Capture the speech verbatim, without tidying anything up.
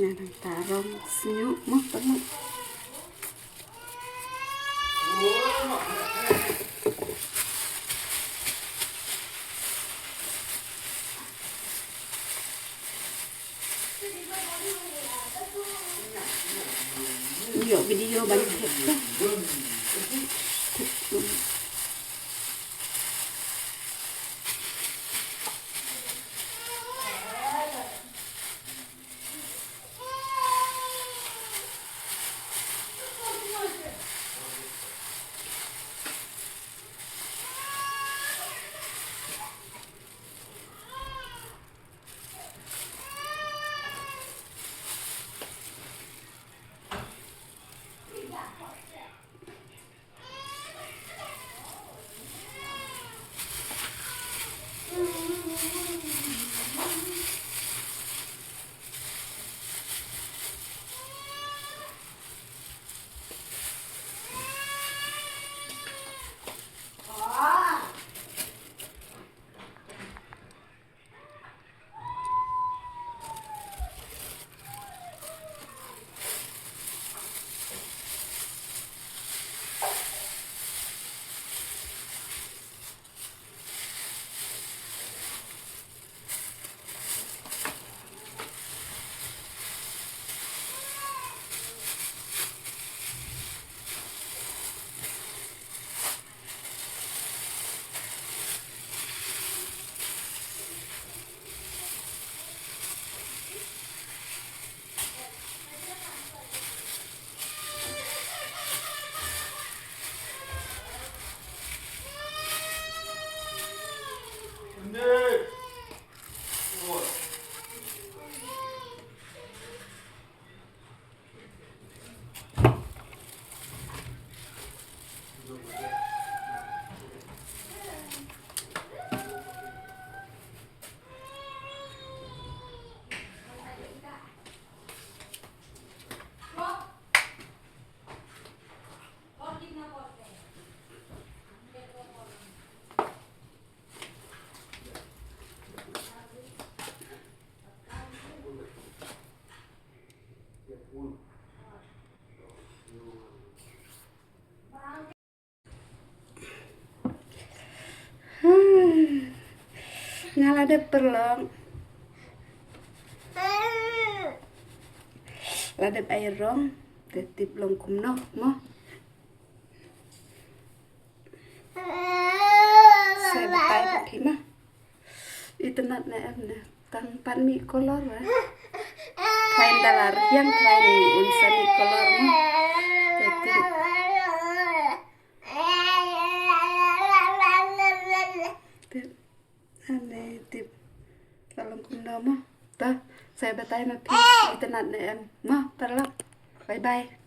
Nang ta rong sñiuh mo tengok. Ïoh video ban thep tu. Hmm. Nga la dep pyrlong. La dep ai rong. Te tip long kumno mo. Sa batai phi ma. Itynnad ne em ne. Tang pan mih color wa. Khlaiñ da la riang khlaiñ un sa mih color ma. Te tip. Tip. Ane tip. Ka long kumno mo. Ta, sa batai ma phi. Itynnad ne em. Mo, paralok. Bye bye.